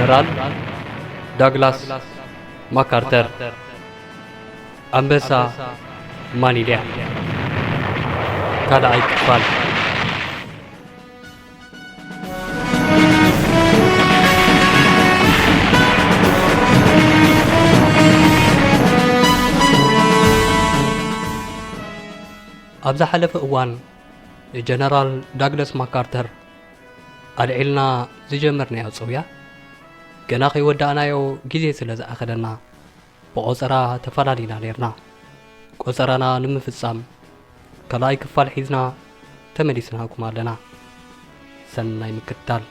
ጀነራል ዳግላስ ማካርተር፣ ኣንበሳ ማኒልያ፣ ካልኣይ ክፋል። ኣብ ዝሓለፈ እዋን ንጀነራል ዳግለስ ማካርተር ኣልዒልና ዝጀመርናዮ ጽውያ፣ ገና ከይወዳእናዮ ግዜ ስለ ዝኣኸለና፣ ብቖጸራ ተፈላሊና ኔርና። ቆጸራና ንምፍጻም ካልኣይ ክፋል ሒዝና ተመሊስናኩም ኣለና። ሰናይ ምክትታል።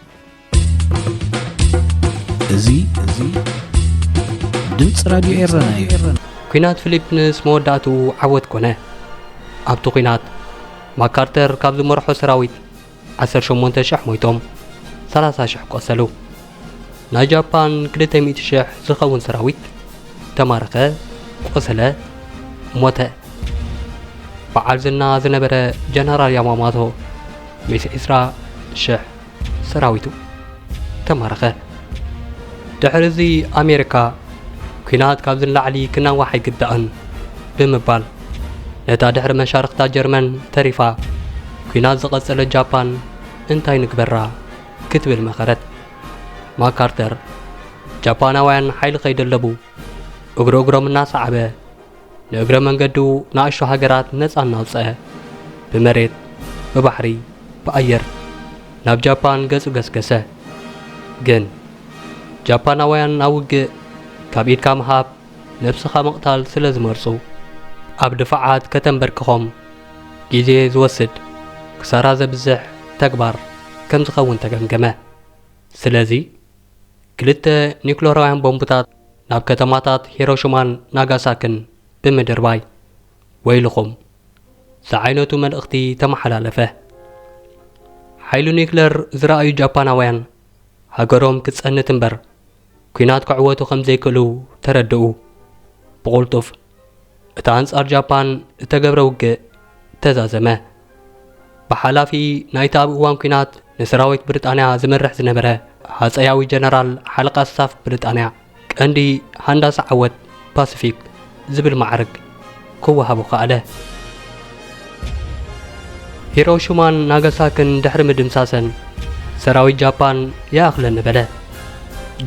እዚ፣ እዚ ድምፂ ራድዮ ኤረና እዩ። ኲናት ፊሊፕንስ መወዳእትኡ ዓወት ኮነ። ኣብቲ ኲናት፣ ማካርተር ካብ ዝመርሖ ሰራዊት ዓሰርተ ሸሞንተ ሽሕ ሞይቶም፣ ሰላሳ ሽሕ ቆሰሉ። ናይ ጃፓን ክልተ ሚእቲ ሽሕ ዝኸውን ሰራዊት ተማረኸ፣ ቆሰለ፣ ሞተ። በዓል ዝና ዝነበረ ጀነራል ያማማቶ ምስ ዕስራ ሽሕ ሰራዊቱ ተማረኸ። ድሕሪ እዚ ኣሜሪካ፣ "ኲናት ካብዚ ንላዕሊ ክናዋሕ ኣይግባእን" ብምባል፣ ነታ ድሕሪ መሻርኽታ ጀርመን ተሪፋ ኲናት ዝቐጸለት ጃፓን እንታይ ንግበራ ክትብል መኸረት። ማካርተር፣ ጃፓናውያን ሓይሊ ከይደለቡ፣ እግሪ እግሮም እናሰዓበ፣ ንእግረ መንገዱ ንኣሽቱ ሃገራት ነጻ እናውጽአ፣ ብመሬት፣ ብባሕሪ፣ ብኣየር፣ ናብ ጃፓን ገጹ ገስገሰ። ግን፣ ጃፓናውያን ናብ ውግእ ካብ ኢድካ ምሃብ ነብስኻ ምቕታል ስለ ዝመርጹ፣ ኣብ ድፋዓት ከተንበርክኾም ግዜ ዝወስድ፣ ክሳራ ዘብዝሕ ተግባር ከም ዝኸውን ተገምገመ። ስለዚ፣ ክልተ ኒክለራውያን ቦምብታት ናብ ከተማታት ሂሮሽማን ናጋሳክን ብምድርባይ፣ "ወይልኹም" ዝዓይነቱ መልእኽቲ ተመሓላለፈ። ሓይሊ ኒክለር ዝረኣዩ ጃፓናውያን፣ ሃገሮም ክትጸንት እምበር፣ ኲናት ክዕወቱ ከም ዘይክእሉ ተረድኡ። ብቕልጡፍ፣ እቲ ኣንጻር ጃፓን እተገብረ ውግእ ተዛዘመ። ብሓላፊ ናይቲ ኣብ እዋን ኲናት ንሰራዊት ብሪጣንያ ዝመርሕ ዝነበረ ሃጸያዊ ጀነራል ሓለቓ ስታፍ ብሪጣንያ፣ ቀንዲ ሃንዳሲ ዓወት ፓሲፊክ ዝብል ማዕርግ ክወሃቦ ከኣለ። ሂሮሺማን ናጋሳክን ድሕሪ ምድምሳሰን፣ ሰራዊት ጃፓን "ይኣኽለኒ" በለ።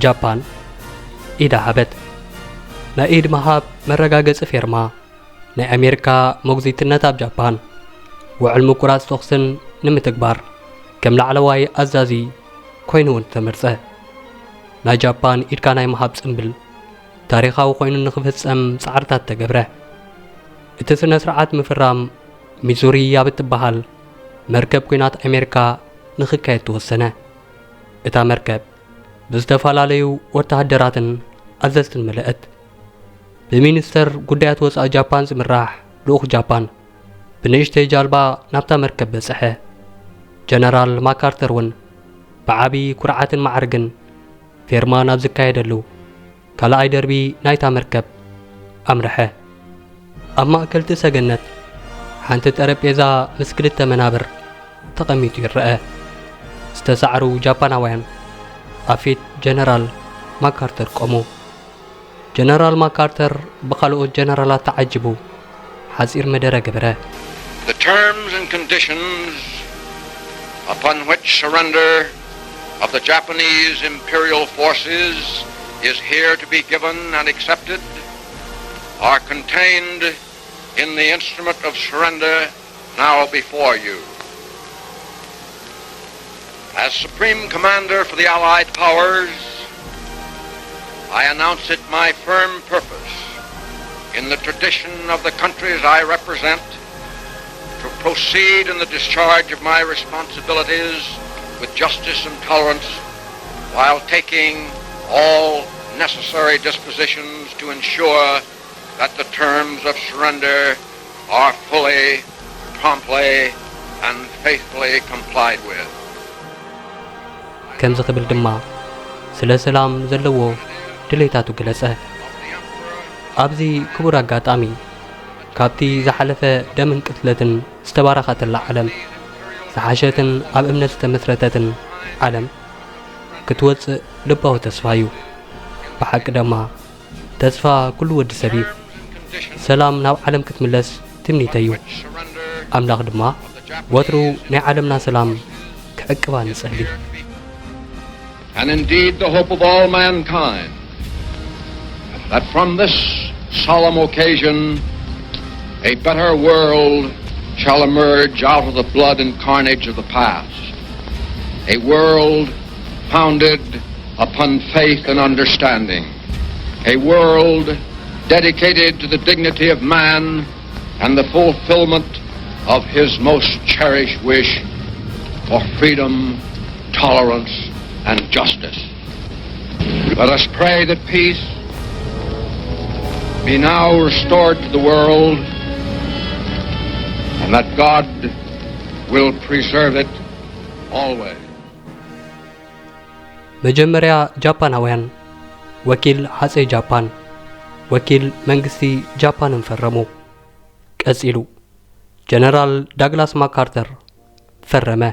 ጃፓን ኢዳ ሃበት። ናይ ኢድ ምሃብ መረጋገጺ ፌርማ ናይ ኣሜሪካ ሞግዚትነት ኣብ ጃፓን፣ ውዕል ምቁራጽ ተኹስን ንምትግባር ከም ላዕለዋይ ኣዛዚ ኮይኑ እውን ተመርጸ። ናይ ጃፓን ኢድካ ናይ ምሃብ ጽምብል ታሪኻዊ ኮይኑ ንኽፍጸም ጻዕርታት ተገብረ። እቲ ስነ ስርዓት ምፍራም ሚዙሪ ኣብ እትበሃል መርከብ ኲናት ኣሜሪካ ንኽካየድ ተወሰነ። እታ መርከብ ብዝተፈላለዩ ወተሃደራትን ኣዘዝትን መለአት። ብሚኒስተር ጉዳያት ወጻኢ ጃፓን ዝምራሕ ልኡኽ ጃፓን ብንእሽተይ ጃልባ ናብታ መርከብ በጽሐ። ጀነራል ማካርተር እውን ብዓቢ ኩርዓትን ማዕርግን ፌርማ ናብ ዝካየደሉ ካልኣይ ደርቢ ናይታ መርከብ ኣምርሐ። ኣብ ማእከል እቲ ሰገነት ሓንቲ ጠረጴዛ ምስ ክልተ መናብር ተቐሚጡ ይረአ። ዝተሳዕሩ ጃፓናውያን ኣብ ፊት ጀነራል ማካርተር ቆሙ። ጀነራል ማካርተር ብኻልኦት ጀነራላት ተዓጂቡ ሓጺር መደረ ገበረ። The terms and conditions upon which surrender of the Japanese Imperial forces is here to be given and accepted are contained in the instrument of surrender now before you. As Supreme Commander for the Allied Powers, I announce it my firm purpose, in the tradition of the countries I represent, to proceed in the discharge of my responsibilities with justice and tolerance, while taking all necessary dispositions to ensure that the terms of surrender are fully, promptly, and faithfully complied with. ከምዚ ክብል ድማ ስለ ሰላም ዘለዎ ድሌታቱ ገለጸ። ኣብዚ ክቡር ኣጋጣሚ፣ ካብቲ ዝሓለፈ ደምን ቅትለትን ዝተባረኸትላ ዓለም፣ ዝሓሸትን ኣብ እምነት ዝተመስረተትን ዓለም፣ ክትወጽእ ልባዊ ተስፋ እዩ። ብሓቂ ደማ ተስፋ ኩሉ ወዲ ሰብ እዩ። ሰላም ናብ ዓለም ክትምለስ ትምኒተይ እዩ። ኣምላኽ ድማ ወትሩ ናይ ዓለምና ሰላም ክዕቅባ ንጸሊ። And indeed the hope of all mankind, that from this solemn occasion a better world shall emerge out of the blood and carnage of the past, a world founded upon faith and understanding, a world dedicated to the dignity of man and the fulfillment of his most cherished wish for freedom, tolerance, and justice. Let us pray that peace be now restored to the world and that God will preserve it always. መጀመርያ ጃፓናውያን፣ ወኪል ሃጸይ ጃፓን፣ ወኪል መንግስቲ ጃፓንን ፈረሙ። ቀጺሉ ጀነራል ዳግላስ ማካርተር ፈረመ።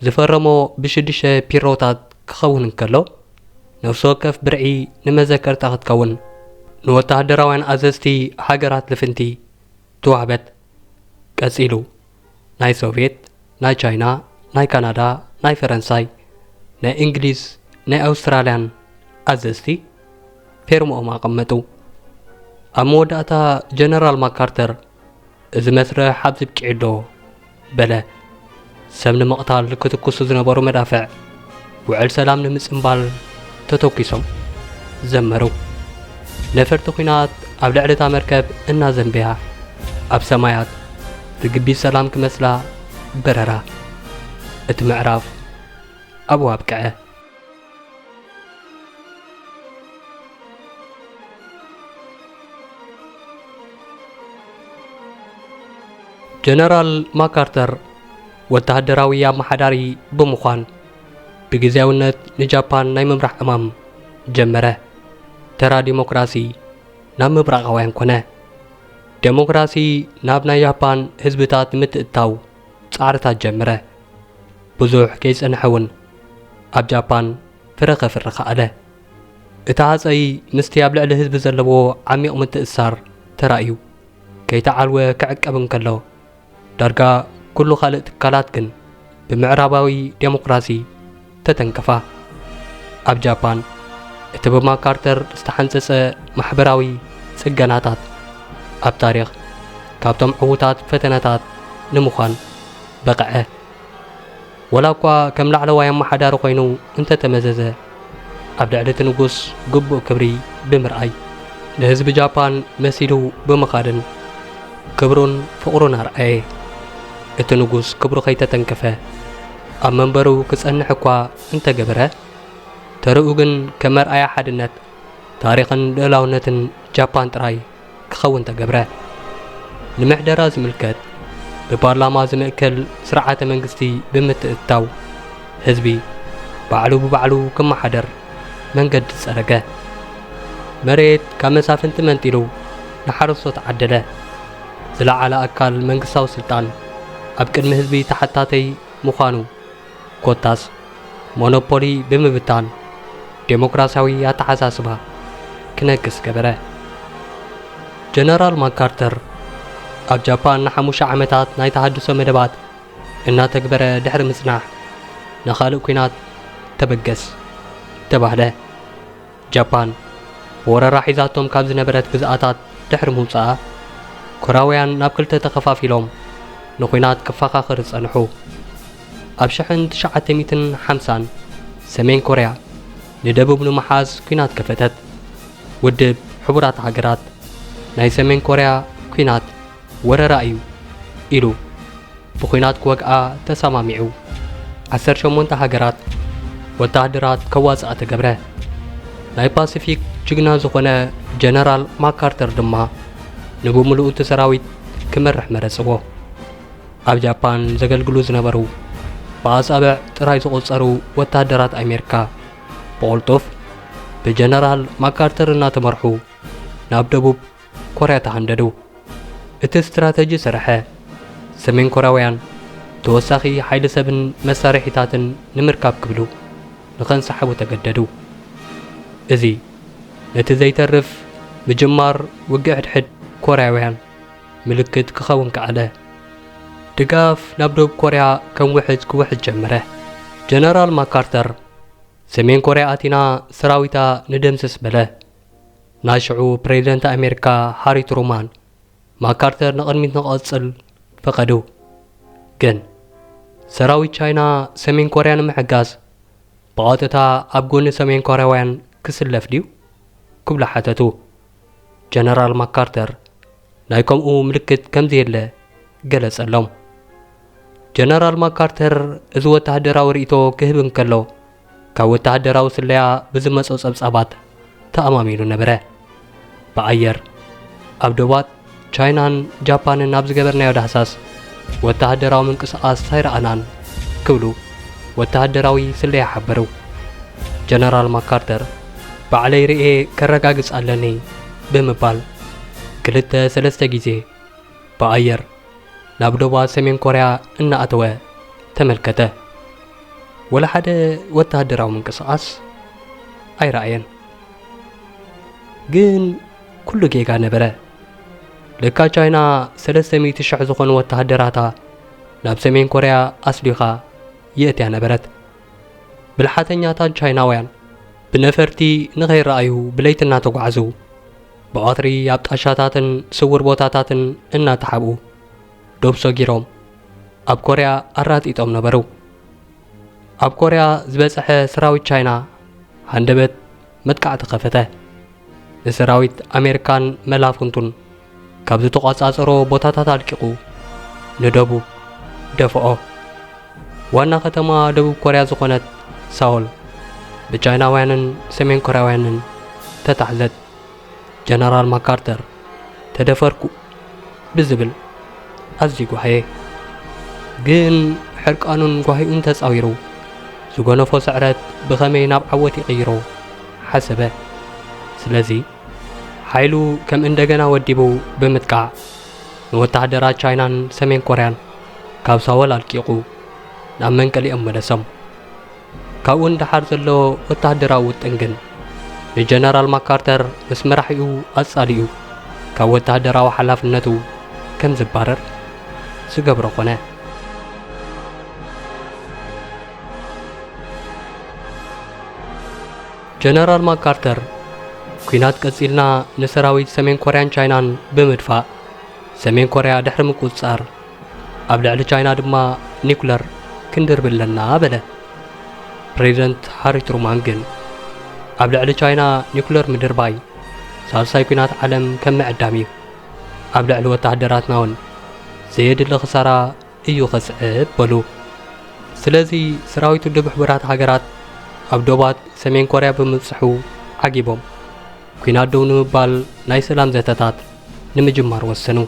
ዝፈረሞ ብሽዱሽተ ፒሮታት ክኸውን እንከሎ፣ ነፍሲ ወከፍ ብርዒ ንመዘከርታ ክትከውን ንወተሃደራውያን ኣዘዝቲ ሃገራት ልፍንቲ ተዋህበት። ቀጺሉ ናይ ሶቭየት፣ ናይ ቻይና፣ ናይ ካናዳ፣ ናይ ፈረንሳይ፣ ናይ እንግሊዝ፣ ናይ ኣውስትራልያን ኣዘዝቲ ፌርምኦም ኣቐመጡ። ኣብ መወዳእታ ጀነራል ማካርተር፣ "እዚ መስርሕ ኣብዚ ብቂዑ ኣሎ?" በለ። ሰብ ንምቕታል ክትኩሱ ዝነበሩ መዳፍዕ፣ ውዕል ሰላም ንምጽምባል ተተኲሶም ዘመሩ። ነፈርቲ ኲናት ኣብ ልዕሊ እታ መርከብ እናዘንበያ፣ ኣብ ሰማያት ብግቢት ሰላም ክመስላ በረራ። እቲ ምዕራፍ ኣብኡ ኣብቅዐ። ጀነራል ማካርተር ወተሃደራዊ ኣመሓዳሪ ብምዃን፣ ብግዝያውነት ንጃፓን ናይ ምምራሕ ዕማም ጀመረ። ተራ ዲሞክራሲ ናብ ምብራቓውያን ኮነ። ደሞክራሲ ናብ ናይ ጃፓን ህዝብታት ንምትእትታው ጻዕርታት ጀመረ። ብዙሕ ከይጸንሐ እውን ኣብ ጃፓን ፍረ ከፍሪ ከኣለ። እቲ ሃጸይ ምስቲ ኣብ ልዕሊ ህዝቢ ዘለዎ ዓሚቕ ምትእስሳር ተራእዩ ከይተዓልወ ክዕቀብ እንከሎ፣ ዳርጋ ኩሉ ካልእ ትካላት ግን ብምዕራባዊ ዴሞክራሲ ተተንከፋ። ኣብ ጃፓን፣ እቲ ብማካርተር ዝተሓንጸጸ ማሕበራዊ ጽገናታት፣ ኣብ ታሪኽ ካብቶም ዕዉታት ፈተነታት ንምዃን በቕዐ። ወላ እኳ ከም ላዕለዋይ ኣመሓዳሪ ኮይኑ እንተተመዘዘ፣ ኣብ ልዕሊ እቲ ንጉስ ግቡእ ክብሪ ብምርኣይ፣ ንህዝቢ ጃፓን መሲሉ ብምኻድን ክብሩን ፍቕሩን ኣርኣየ። እቲ ንጉስ ክብሩ ከይተተንከፈ፣ ኣብ መንበሩ ክጸንሕ እኳ እንተገበረ፣ ተርኡ ግን ከም መርኣያ ሓድነት፣ ታሪኽን ልኡላውነትን ጃፓን ጥራይ ክኸውን ተገብረ። ንምሕደራ ዝምልከት፣ ብፓርላማ ዝምእከል ስርዓተ መንግስቲ ብምትእትታው፣ ህዝቢ ባዕሉ ብባዕሉ ክመሓደር መንገዲ ጸረገ። መሬት ካብ መሳፍንቲ መንጢሉ ንሓረስቶት ዓደለ። ዝለዓለ ኣካል መንግስታዊ ስልጣን ኣብ ቅድሚ ህዝቢ ተሓታተይ ምዃኑ ኮታስ ሞኖፖሊ ብምብታን ዴሞክራሲያዊ ኣተሓሳስባ ክነግስ ገበረ። ጀነራል ማካርተር ኣብ ጃፓን ንሓሙሽተ ዓመታት ናይ ተሃድሶ መደባት እናተግበረ ድሕሪ ምጽናሕ፣ ንኻልእ ኲናት ተበገስ ተባህለ። ጃፓን ብወረራ ሒዛቶም ካብ ዝነበረት ግዝኣታት ድሕሪ ምውጻኣ፣ ኮርያውያን ናብ ክልተ ተኸፋፊሎም ንኲናት ክፈኻኸሩ ጸንሑ። ኣብ ሽሕን ትሽዓተ ሚእትን ሓምሳን ሰሜን ኮርያ ንደቡብ ንምሓዝ ኲናት ከፈተት። ውድብ ሕቡራት ሃገራት፣ ናይ ሰሜን ኮርያ ኲናት ወረራ እዩ ኢሉ ብኲናት ክወግኣ ተሰማሚዑ። ዓሰርተ ሸሞንተ ሃገራት ወተሃደራት ከዋጽኣ ተገብረ። ናይ ፓሲፊክ ጅግና ዝኾነ ጀነራል ማካርተር ድማ ንብምሉኡ እቲ ሰራዊት ክመርሕ መረጽዎ። ኣብ ጃፓን ዘገልግሉ ዝነበሩ ብኣጻብዕ ጥራይ ዝቑጸሩ ወተሃደራት ኣሜሪካ ብቕልጡፍ ብጀነራል ማካርተር እናተመርሑ ናብ ደቡብ ኮርያ ተሃንደዱ። እቲ ስትራተጂ ሰረሐ። ሰሜን ኮርያውያን ተወሳኺ ሓይሊ ሰብን መሳርሒታትን ንምርካብ ክብሉ ንኸንሰሓቡ ተገደዱ። እዚ ነቲ ዘይተርፍ ምጅማር ውግእ ሕድሕድ ኮርያውያን ምልክት ክኸውን ከኣለ። ድጋፍ ናብ ደቡብ ኮርያ ከም ውሕጅ ክውሕዝ ጀመረ። ጀነራል ማካርተር፣ "ሰሜን ኮርያ ኣቲና ሰራዊታ ንደምስስ" በለ። ናይ ሽዑ ፕሬዚደንት ኣሜሪካ ሃሪ ትሩማን፣ ማካርተር ንቕድሚት ንቐጽል ፈቐዱ። ግን ሰራዊት ቻይና ሰሜን ኮርያ ንምሕጋዝ ብቐጥታ ኣብ ጎኒ ሰሜን ኮርያውያን ክስለፍ ድዩ? ክብሉ ሓተቱ። ጀነራል ማካርተር ናይ ከምኡ ምልክት ከም ዘየለ ገለጸሎም። ጀነራል ማካርተር እዚ ወተሃደራዊ ርእይቶ ክህብ እንከሎ፣ ካብ ወተሃደራዊ ስለያ ብዝመጾ ጸብጻባት ተኣማሚኑ ነበረ። ብኣየር ኣብ ዶባት ቻይናን ጃፓንን ኣብ ዝገበርናዮ ዳህሳስ ወተሃደራዊ ምንቅስቓስ ኣይረኣናን ክብሉ ወተሃደራዊ ስለያ ሓበሩ። ጀነራል ማካርተር፣ "ባዕለይ ርእየ ከረጋግጽ ኣለኒ" ብምባል ክልተ ሰለስተ ግዜ ብኣየር ናብ ዶባት ሰሜን ኮርያ እናኣተወ ተመልከተ። ወላ ሓደ ወተሃደራዊ ምንቅስቓስ ኣይረኣየን። ግን ኩሉ ጌጋ ነበረ። ለካ ቻይና ሰለስተ ሚእቲ ሽሕ ዝኾኑ ወተሃደራታ ናብ ሰሜን ኮርያ ኣስሊኻ የእትያ ነበረት። ብልሓተኛታት ቻይናውያን ብነፈርቲ ንኸይረኣዩ ብለይቲ እናተጓዕዙ፣ ብቐትሪ ኣብ ጣሻታትን ስውር ቦታታትን እናተሓብኡ ዶብ ሰጊሮም ኣብ ኮርያ ኣራጢጦም ነበሩ። ኣብ ኮርያ ዝበጽሐ ሰራዊት ቻይና ሃንደበት መጥቃዕቲ ከፈተ። ንሰራዊት ኣሜሪካን መላፍንቱን ካብ ዝተቖጻጸሮ ቦታታት ኣልቂቑ ንደቡብ ደፍኦ። ዋና ከተማ ደቡብ ኮርያ ዝኾነት ሳውል ብቻይናውያንን ሰሜን ኮርያውያንን ተታሕዘት። ጀነራል ማካርተር፣ "ተደፈርኩ" ብዝብል ኣዝዩ ጓህየ። ግን ሕርቃኑን ጓሂኡን ተጻዊሩ፣ ዝጎነፎ ስዕረት ብኸመይ ናብ ዓወት ይቕይሮ ሓሰበ። ስለዚ ሓይሉ ከም እንደገና ወዲቡ ብምጥቃዕ፣ ንወተሃደራት ቻይናን ሰሜን ኮርያን ካብ ሳወል ኣልቂቑ ናብ መንቀሊኦም መለሶም። ካብኡ ንደሓር ዘሎ ወተሃደራዊ ውጥን ግን ንጀነራል ማካርተር ምስ መራሒኡ ኣጻሊኡ ካብ ወተሃደራዊ ሓላፍነቱ ከም ዝባረር ዝገብሮ ኾነ። ጀነራል ማካርተር፣ "ኲናት ቀጺልና ንሰራዊት ሰሜን ኮርያን ቻይናን ብምድፋእ፣ ሰሜን ኮርያ ድሕሪ ምቁጽጻር፣ ኣብ ልዕሊ ቻይና ድማ ኒኩለር ክንድርቢ ኣለና" በለ። ፕሬዚደንት ሃሪ ትሩማን ግን፣ "ኣብ ልዕሊ ቻይና ኒኩለር ምድርባይ ሳልሳይ ኲናት ዓለም ከም ምዕዳም እዩ። ኣብ ልዕሊ ወተሃደራትና እውን ዘየድሊ ክሳራ እዩ ከስዕብ" በሉ። ስለዚ ሰራዊት ውድብ ሕቡራት ሃገራት ኣብ ዶባት ሰሜን ኮርያ ብምብጽሑ ዓጊቦም፣ ኲናት ደው ንምባል ናይ ሰላም ዘተታት ንምጅማር ወሰኑ።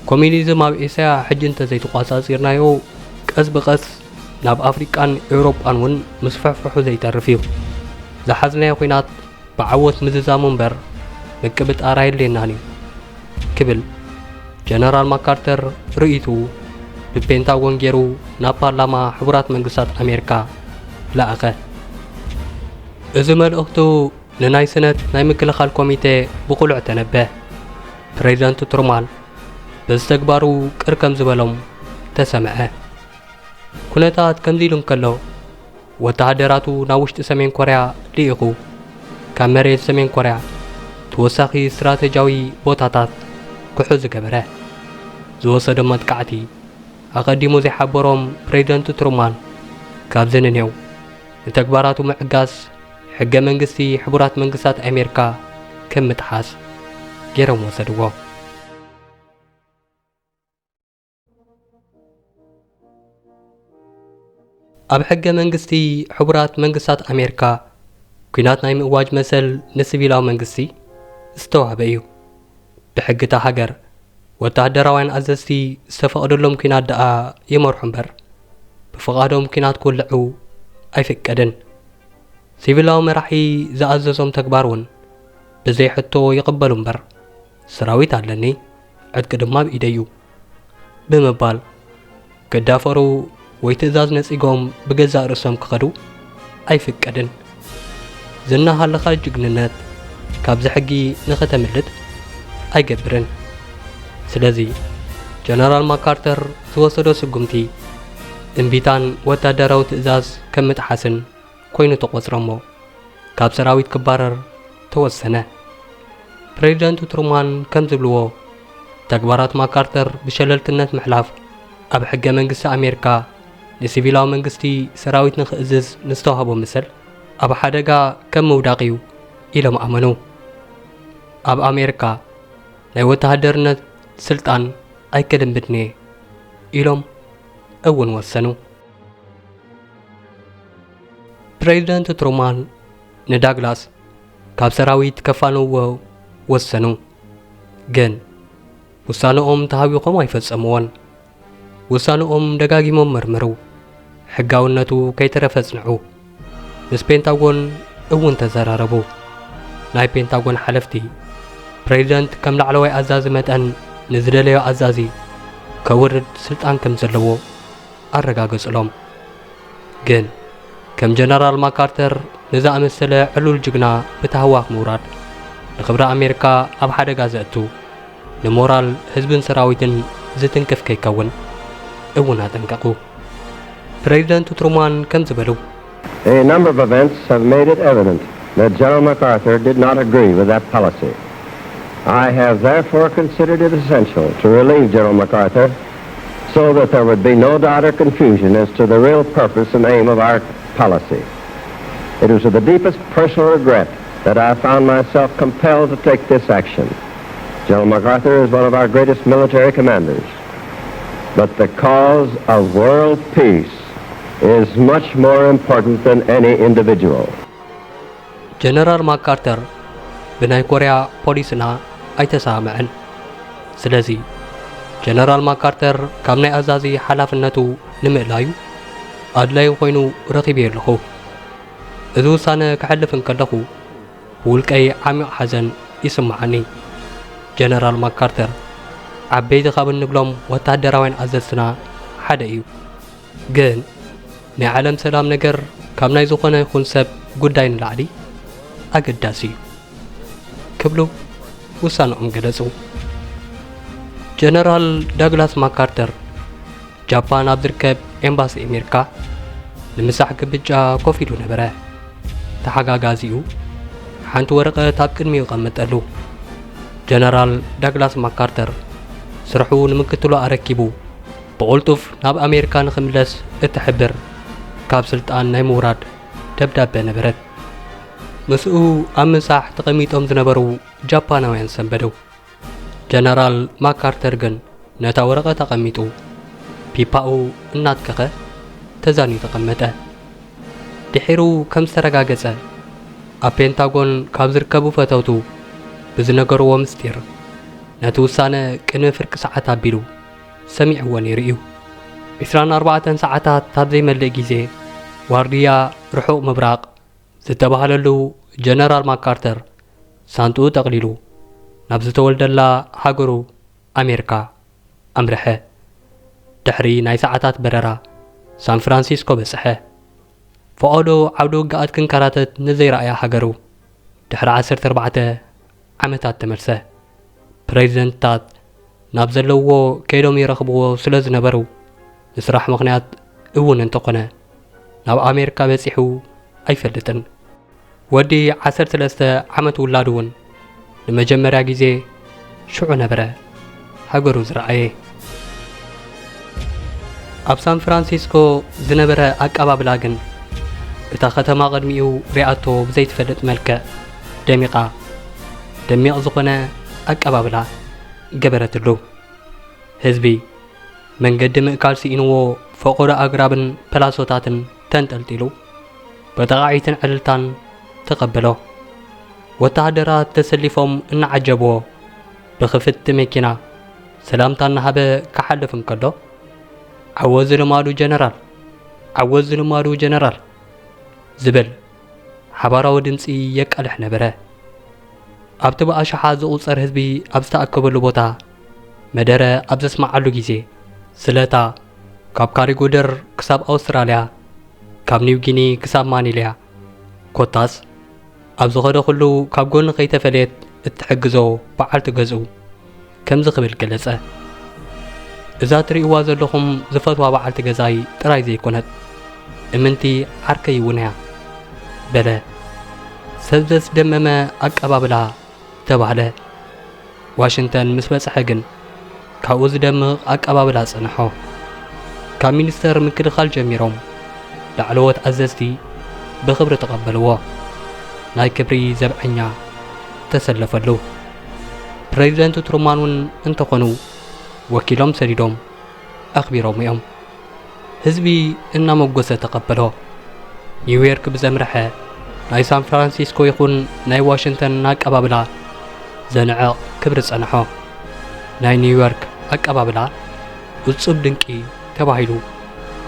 "ኮሚኒዝም ኣብ ኤስያ ሕጂ እንተዘይተቋጻጺርናዮ፣ ቀስ ብቐስ ናብ ኣፍሪቃን ኤውሮጳን እውን ምስፍሕፍሑ ዘይተርፍ እዩ። ዝሓዝናዮ ኲናት ብዓወት ምዝዛሙ እምበር ምቅብጣር ኣየድልየናን እዩ" ክብል ጀነራል ማካርተር ርእይቱ ብፔንታጎን ገይሩ ናብ ፓርላማ ሕቡራት መንግስታት ኣሜሪካ ለኣኸ። እዚ መልእኽቱ ንናይ ሰነት ናይ ምክልኻል ኮሚቴ ብቕሉዕ ተነበ። ፕሬዚደንት ትሩማን በዚ ተግባሩ ቅር ከም ዝበሎም ተሰምዐ። ኩነታት ከምዚ ኢሉ እንከሎ፣ ወተሃደራቱ ናብ ውሽጢ ሰሜን ኮርያ ልኢኹ፣ ካብ መሬት ሰሜን ኮርያ ተወሳኺ ስትራተጂያዊ ቦታታት ክሕዙ ገበረ። ዝወሰዶ መጥቃዕቲ ኣቐዲሙ ዘይሓበሮም ፕሬዚደንት ትሩማን፣ ካብዚ ንኔው ንተግባራቱ ምዕጋስ ሕገ መንግስቲ ሕቡራት መንግስታት ኣሜሪካ ከም ምጥሓስ ገይሮም ወሰድዎ። ኣብ ሕገ መንግስቲ ሕቡራት መንግስታት ኣሜሪካ፣ ኲናት ናይ ምእዋጅ መሰል ንሲቪላዊ መንግስቲ ዝተዋህበ እዩ። ብሕጊ እታ ሃገር፣ ወተሃደራውያን ኣዘዝቲ ዝተፈቕደሎም ኲናት ደኣ ይመርሑ እምበር፣ ብፍቓዶም ኲናት ክውልዑ ኣይፍቀድን። ሲቪላዊ መራሒ ዝኣዘዞም ተግባር እውን ብዘይ ሕቶ ይቕበሉ እምበር፣ "ሰራዊት ኣለኒ፣ ዕጥቂ ድማ ኣብ ኢደይ እዩ" ብምባል ክዳፈሩ ወይ ትእዛዝ ነጺጎም ብገዛእ ርእሶም ክኸዱ ኣይፍቀድን። ዝና ሃለኻ ጅግንነት ካብዚ ሕጊ ንኸተምልጥ ኣይገብርን። ስለዚ ጀነራል ማካርተር ዝወሰዶ ስጉምቲ እምቢታን ወታደራዊ ትእዛዝ ከም ምጥሓስን ኮይኑ ተቖጽረ እሞ ካብ ሰራዊት ክባረር ተወሰነ። ፕሬዚደንት ትሩማን ከም ዝብልዎ፣ ተግባራት ማካርተር ብሸለልትነት ምሕላፍ ኣብ ሕገ መንግስቲ ኣሜሪካ ንሲቪላዊ መንግስቲ ሰራዊት ንኽእዝዝ ንዝተዋህቦ መሰል ኣብ ሓደጋ ከም ምውዳቕ እዩ ኢሎም ኣመኑ። ኣብ ኣሜሪካ ናይ ወተሃደርነት ስልጣን ኣይክልምድን እየ ኢሎም እውን ወሰኑ። ፕሬዚደንት ትሩማን ንዳግላስ ካብ ሰራዊት ከፋንውዎ ወሰኑ። ግን ውሳነኦም ተሃዊኾም ኣይፈጸምዎን። ውሳነኦም ደጋጊሞም መርምሩ። ሕጋውነቱ ከይተረፈ ጽንዑ። ምስ ፔንታጎን እውን ተዘራረቡ። ናይ ፔንታጎን ሓለፍቲ ፕሬዚደንት ከም ላዕለዋይ ኣዛዚ መጠን ንዝደለዮ ኣዛዚ ከውርድ ስልጣን ከም ዘለዎ ኣረጋገጽሎም። ግን ከም ጀነራል ማካርተር ንዝኣመሰለ ዕሉል ጅግና ብታህዋኽ ምውራድ ንኽብሪ ኣሜሪካ ኣብ ሓደጋ ዘእቱ፣ ንሞራል ህዝብን ሰራዊትን ዝትንክፍ ከይከውን እውን ኣጠንቀቑ። ፕሬዚደንት ትሩማን ከም ዝበሉ፣ A number of events have made it evident that General MacArthur did not agree with that policy. I have therefore considered it essential to relieve General MacArthur so that there would be no doubt or confusion as to the real purpose and aim of our policy. It was with the deepest personal regret that I found myself compelled to take this action. General MacArthur is one of our greatest military commanders, but the cause of world peace is much more important than any individual. ጀነራል ማካርተር ብናይ ኮርያ ፖሊስና ኣይተሰማምዐን። ስለዚ ጀነራል ማካርተር ካብ ናይ ኣዛዚ ሓላፍነቱ ንምእላዩ ኣድላዩ ኮይኑ ረኺበዮ ኣለኹ። እዚ ውሳነ ክሕልፍ እንከለኹ ብውልቀይ ዓሚቕ ሓዘን ይስምዓኒ። ጀነራል ማካርተር ዓበይቲ ካብ እንብሎም ወታደራውያን ኣዘዝትና ሓደ እዩ። ግን ናይ ዓለም ሰላም ነገር ካብ ናይ ዝኾነ ይኹን ሰብ ጉዳይ ንላዕሊ ኣገዳሲ እዩ ክብሉ ውሳንኦም ገለጹ። ጀነራል ዳግላስ ማካርተር ጃፓን ኣብ ዝርከብ ኤምባሲ ኣሜሪካ ንምሳሕ ግብጫ ኮፍ ኢሉ ነበረ። ተሓጋጋዚኡ ሓንቲ ወረቐት ኣብ ቅድሚኡ ቀመጠሉ። ጀነራል ዳግላስ ማካርተር ስርሑ ንምክትሉ ኣረኪቡ ብቕልጡፍ ናብ ኣሜሪካ ንኽምለስ እትሕብር ካብ ስልጣን ናይ ምውራድ ደብዳበ ነበረት። ምስኡ ኣብ ምሳሕ ተቐሚጦም ዝነበሩ ጃፓናውያን ሰንበዱ። ጀነራል ማካርተር ግን ነታ ወረቐት ኣቐሚጡ ፒፓኡ እናትከኸ ተዛንዩ ተቐመጠ። ድሒሩ ከም ዝተረጋገጸ ኣብ ፔንታጎን ካብ ዝርከቡ ፈተውቱ ብዝነገርዎ ምስጢር ነቲ ውሳነ ቅድሚ ፍርቂ ሰዓት ኣቢሉ ሰሚዕዎ ነይሩ እዩ። ዕስራን ኣርባዕተን ሰዓታት ኣብ ዘይመልእ ግዜ ዋርድያ ርሑቕ ምብራቕ ዝተባህለሉ ጀነራል ማካርተር ሳንጥኡ ጠቕሊሉ ናብ ዝተወልደላ ሃገሩ ኣሜሪካ ኣምርሐ። ድሕሪ ናይ ሰዓታት በረራ ሳን ፍራንሲስኮ በጽሐ። ፈቐዶ ዓውደ ውግኣት ክንከራተት ንዘይረኣያ ሃገሩ ድሕሪ ዓሰርተ ኣርባዕተ ዓመታት ተመልሰ። ፕሬዚደንትታት ናብ ዘለውዎ ከይዶም ይረኽብዎ ስለ ዝነበሩ ንስራሕ ምኽንያት እውን እንተኾነ ናብ ኣሜሪካ በጺሑ ኣይፈልጥን። ወዲ ዓሰርተ ሰለስተ ዓመት ውላዱ እውን ንመጀመርያ ግዜ ሽዑ ነበረ ሃገሩ ዝረኣየ። ኣብ ሳን ፍራንሲስኮ ዝነበረ ኣቀባብላ ግን እታ ከተማ ቅድሚኡ ሪኣቶ ብዘይትፈልጥ መልክዕ ደሚቓ ደሚቕ ዝኾነ ኣቀባብላ ገበረትሉ። ህዝቢ መንገዲ ምእካል ስኢንዎ ፈቐዶ ኣግራብን ፐላሶታትን ተንጠልጢሉ ብጠቓዒትን ዕልልታን ተቐበሎ። ወተሃደራት ተሰሊፎም እናዓጀብዎ ብኽፍቲ መኪና ሰላምታ እናሃበ ክሓልፍ እንከሎ ዓወት ዝልማዱ ጀነራል፣ ዓወት ዝልማዱ ጀነራል ዝብል ሓባራዊ ድምጺ የቃልሕ ነበረ። ኣብቲ ብኣሽሓት ዝቑጸር ህዝቢ ኣብ ዝተኣከበሉ ቦታ መደረ ኣብ ዘስምዓሉ ግዜ ስለታ ካብ ካሪጉደር ክሳብ ኣውስትራልያ ካብ ኒው ጊኒ ክሳብ ማኒልያ፣ ኮታስ ኣብ ዝኸደ ኩሉ ካብ ጎኒ ከይተፈለየት እትሕግዞ በዓልቲ ገዝኡ ከምዚ ክብል ገለጸ። እዛ ትርእይዋ ዘለኹም ዝፈትዋ በዓልቲ ገዛይ ጥራይ ዘይኮነት፣ እምንቲ ዓርከይ እውን እያ፣ በለ። ሰብ ዘስደመመ ኣቀባብላ ተባህለ። ዋሽንግተን ምስ በጽሐ ግን ካብኡ ዝደምቕ ኣቀባብላ ጸንሖ። ካብ ሚኒስተር ምክልኻል ጀሚሮም ላዕለዎት ኣዘዝቲ ብኽብሪ ተቐበልዎ። ናይ ክብሪ ዘብዐኛ ተሰለፈሉ። ፕሬዚደንት ትሩማን እውን እንተኾኑ ወኪሎም ሰዲዶም ኣኽቢሮም እዮም። ህዝቢ እናመጎሰ ተቐበሎ። ኒውዮርክ ብዘምርሐ ናይ ሳን ፍራንሲስኮ ይኹን ናይ ዋሽንግተን ኣቀባብላ ዘንዕቕ ክብሪ ጸንሖ። ናይ ኒውዮርክ ኣቀባብላ እጹብ ድንቂ ተባሂሉ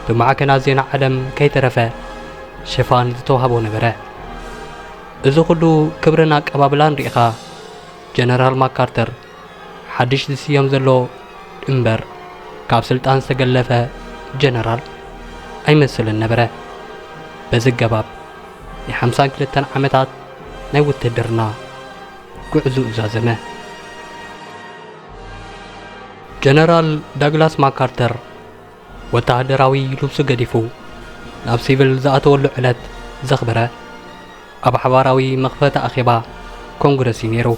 ብማዕከናት ዜና ዓለም ከይተረፈ ሽፋን ዝተዋህቦ ነበረ። እዚ ኩሉ ክብርን ኣቀባብላን ርኢኻ ጀነራል ማካርተር ሓድሽ ዝስየም ዘሎ እምበር ካብ ስልጣን ዝተገለፈ ጀነራል ኣይመስልን ነበረ። በዚ ገባብ ናይ ሓምሳን ክልተን ዓመታት ናይ ውትድርና ጉዕዞኡ ዛዘመ። ጀነራል ዳግላስ ማካርተር ወተሃደራዊ ልብሱ ገዲፉ ናብ ሲቪል ዝኣተወሉ ዕለት ዘኽበረ ኣብ ሓባራዊ መኽፈቲ ኣኼባ ኮንግረስ እዩ ነይሩ።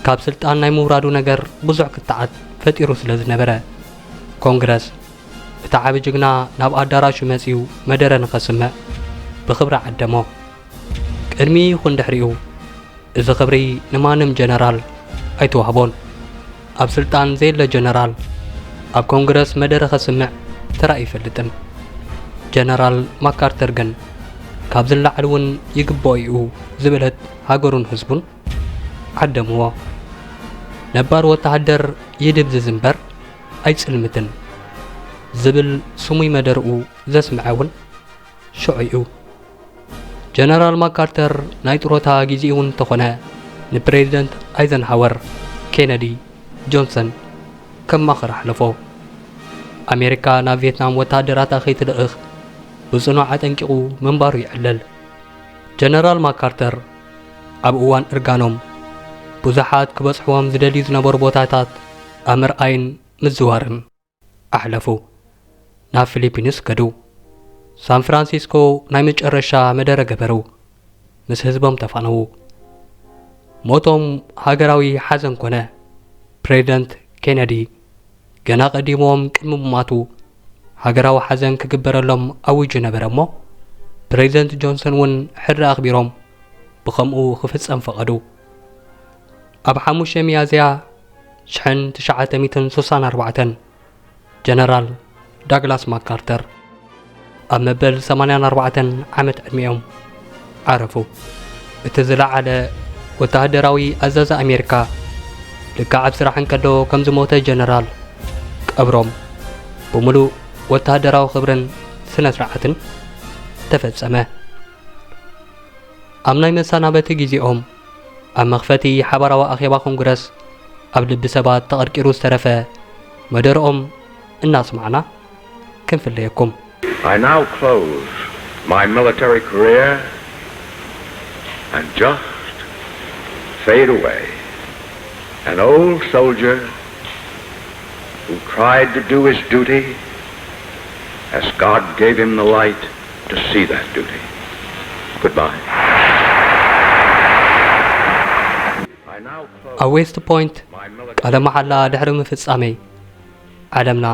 ካብ ስልጣን ናይ ምውራዱ ነገር ብዙሕ ክትዓት ፈጢሩ ስለ ዝነበረ፣ ኮንግረስ እቲ ዓቢ ጅግና ናብ ኣዳራሹ መጺኡ መደረ ንኸስምዕ ብኽብሪ ዓደሞ። ቅድሚ ይኹን ድሕሪኡ እዚ ክብሪ ንማንም ጀነራል ኣይተዋህቦን። ኣብ ስልጣን ዘየለ ጀነራል ኣብ ኮንግረስ መደረ ከስምዕ ተራእዩ ኣይፈልጥን። ጀነራል ማካርተር ግን ካብዚ ንላዕሊ እውን ይግብኦ እዩ ዝበለት ሃገሩን ህዝቡን ዓደምዎ። ነባር ወተሃደር ይድብዝዝ እምበር ኣይጽልምትን ዝብል ስሙይ መደርኡ ዘስምዐ እውን ሽዑ እዩ። ጀነራል ማካርተር ናይ ጥሮታ ግዜኡ እውን እንተኾነ ንፕሬዚደንት ኣይዘንሃወር፣ ኬነዲ፣ ጆንሰን ከማኽር ኣሕለፎ። ኣሜሪካ ናብ ቪየትናም ወተሃደራታ ከይትልእኽ ብጽኑዕ ኣጠንቂቑ ምንባሩ ይዕለል። ጀነራል ማካርተር ኣብ እዋን እርጋኖም ብዙሓት ክበጽሕዎም ዝደልዩ ዝነበሩ ቦታታት ኣብ ምርኣይን ምዝዋርን ኣሕለፉ። ናብ ፊሊፒንስ ከዱ። ሳን ፍራንሲስኮ ናይ መጨረሻ መደረ ገበሩ። ምስ ህዝቦም ተፋነዉ። ሞቶም ሃገራዊ ሓዘን ኮነ። ፕሬዚደንት ኬነዲ ገና ቀዲሞም ቅድሚ ምማቱ ሃገራዊ ሓዘን ክግበረሎም ኣዊጁ ነበረ እሞ፣ ፕሬዚደንት ጆንሰን እውን ሕድሪ ኣኽቢሮም ብኸምኡ ክፍጸም ፈቐዱ። ኣብ ሓሙሽተ ሚያዝያ ሽሕን ትሽዓተ ሚእትን ስሳን ኣርባዕተን ጀነራል ዳግላስ ማካርተር ኣብ መበል ሰማንያን ኣርባዕተን ዓመት ዕድሚኦም ዓረፉ። እቲ ዝለዓለ ወተሃደራዊ ኣዛዚ ኣሜሪካ ልክዕ ኣብ ስራሕ እንከሎ ከም ዝሞተ ጀነራል ቀብሮም ብምሉእ ወተሃደራዊ ክብርን ስነ ስርዓትን ተፈጸመ። ኣብ ናይ መሰናበቲ ግዜኦም ኣብ መኽፈቲ ሓባራዊ ኣኼባ ኮንግረስ ኣብ ልቢ ሰባት ተቐርቂሩ ዝተረፈ መደርኦም እናስማዕና ክንፍለየኩም። I now close my military career and just fade away, an old soldier who tried to do his duty as God gave him the light to see that duty. Goodbye. I now close ኣብ ዌስት ፖይንት my military ቃለ መሓላ ድሕሪ ምፍጻመይ ዓለምና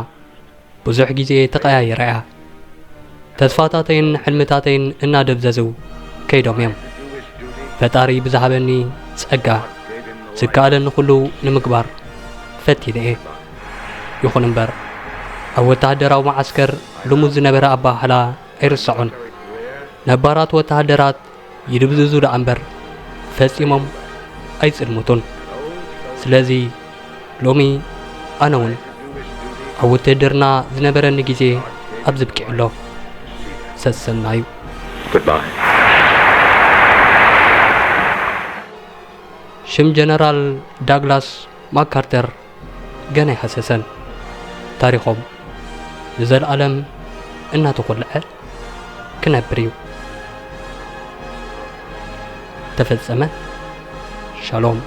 ብዙሕ ግዜ ተቐያይራ እያ። ተስፋታተይን ሕልምታተይን እናደብዘዙ ከይዶም እዮም። ፈጣሪ ብዝሃበኒ ጸጋ ዝከኣለኒ ኩሉ ንምግባር ፈቲነ እየ። ይኹን እምበር ኣብ ወተሃደራዊ መዓስከር ልሙድ ዝነበረ ኣበሃህላ ኣይርስዖን። ነባራት ወተሃደራት ይድብዝዙ ደኣ እምበር ፈጺሞም ኣይጽልምቱን። ስለዚ ሎሚ ኣነ እውን ኣብ ውትህድርና ዝነበረኒ ግዜ ኣብዚ ብቂዑ ኣሎ። ሰሰናዩ። Goodbye. ሽም ጀነራል ዳግላስ ማካርተር ገና ኣይሃሰሰን። ታሪኾም ንዘለኣለም እናተኾልዐ ክነብር እዩ። ተፈጸመ። ሻሎም።